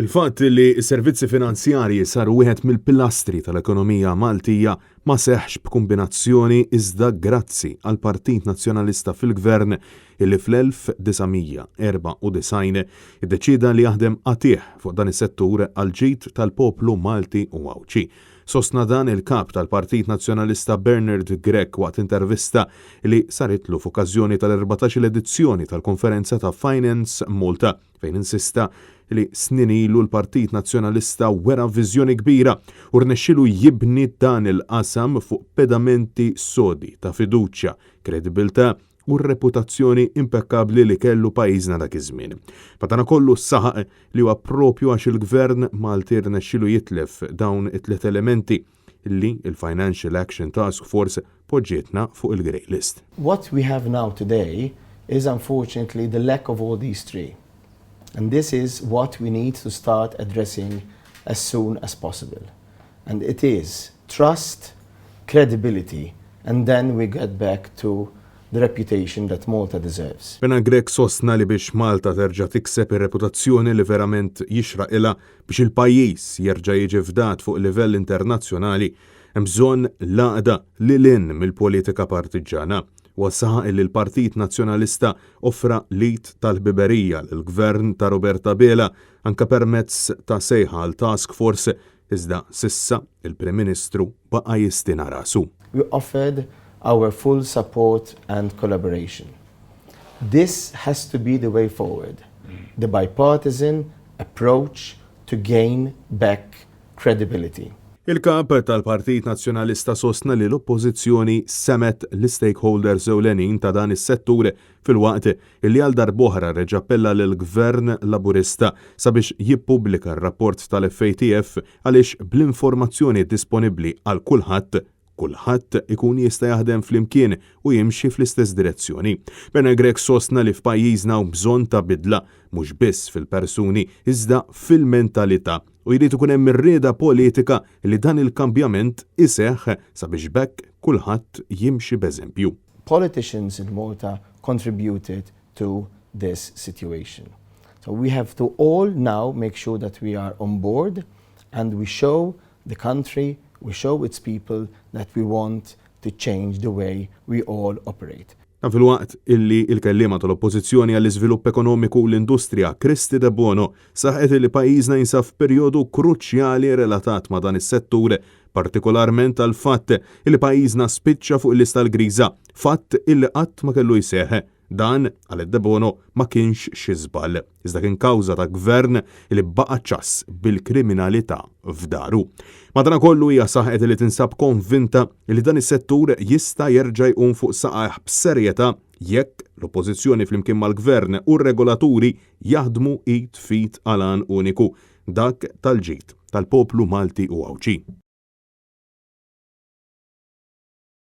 Il-fatt li s-servizzi finanzjarji saru wieħed mill-pilastri tal-ekonomija Maltija ma seħħx b'kumbinazzjoni iżda grazzi għall-Partit Nazzjonalista fil-Gvern illi fl-1994 iddeċieda li jaħdem qatigħ fuq dan is-settur għall-ġid tal-poplu Malti u Għawdxi. Sostna dan il-Kap tal-Partit Nazzjonalista Bernard Grech waqt intervista li saritlu f'okkażjoni tal-erbatax-il edizzjoni tal-konferenza ta' Finance Malta fejn insista li snin ilu l-Partit Nazzjonalista wera viżjoni kbira u rnexxielu jibni dan il-qasam fuq pedamenti sodi ta' fiduċja, kredibilità u r-reputazzjoni impekkabbli li kellu pajjiżna dak iż-żmien. Madanakollu saħaq li huwa proprju għax il-Gvern Malti rnexxielu jitlef dawn it-tliet elementi li l-Financial Action Task Force poġġietna fuq il-grey list. What we have now today is unfortunately the lack of all these three and this is what we need to start addressing as soon as possible and it is trust, credibility and then we get back to the reputation that Malta deserves. Bernard Grech sostna li biex Malta terġa' tikseb ir-reputazzjoni li verament jixraqilha biex il-pajjiż jerġa' jiġi fdat fuq livell internazzjonali, hemm bżonn l-għaqda lil hinn mill-politika partiġġana. Huwa saħaq li l-Partit Nazzjonalista offra l-id tal-ħbiberija lill-Gvern ta' Robert Abela anke permezz ta' sejħa għal task force iżda s'issa il-Prim Ministru baqa' jistina rasu. We offered our full support and collaboration. This has to be the way forward, the bipartisan approach to gain back credibility. Il-Kap tal-Partit Nazzjonalista sostna li l-Oppożizzjoni semgħet l-istakeholders ewlenin ta' dan is-settur filwaqt li għal darb'oħra reġa' appella lill-Gvern Laburista sabiex jippubblika r-rapport tal-FATF għaliex bl-informazzjoni disponibbli għal kulħadd, kulħadd ikun jista' jaħdem flimkien u jimxi fl-istess direzzjoni. Bernard Grech sostna li f'pajjiżna hawn bżonn ta' bidla, mhux biss fil-persuni iżda fil-mentalità u jrid ikun hemm ir-rieda politika li dan il-kambjament iseħħ sabiex b'hekk kulħadd jimxi b'eżempju. Politicians in Malta contributed to this situation. So we have to all now make sure that we are on board and we show the country, we show its people that we want to change the way we all operate. Dan filwaqt illi l-kelliema tal-Oppożizzjoni għall-Iżvilupp Ekonomiku u l-Industrija, Kristy Debono, saħqet illi pajjiżna jinsab f'perjodu kruċjali relatat ma' dan is-settur, partikolarment għall-fatt illi pajjiżna spiċċa fuq il-lista l-griża, fatt illi qatt ma kellu jseħħ. Dan, qalet Debono, ma kienx xi żball, iżda kien kawża ta' gvern li baqa' ċass bil-kriminalità f'daru. Madanakollu hija saħqet li tinsab konvinta li dan is-settur jista' jerġa' jqum fuq saqajh b'serjetà jekk l-Oppożizzjoni flimkien mal-Gvern u r-regolaturi jaħdmu id f'id għal għan uniku, dak tal-ġid tal-poplu Malti u Għawdxi.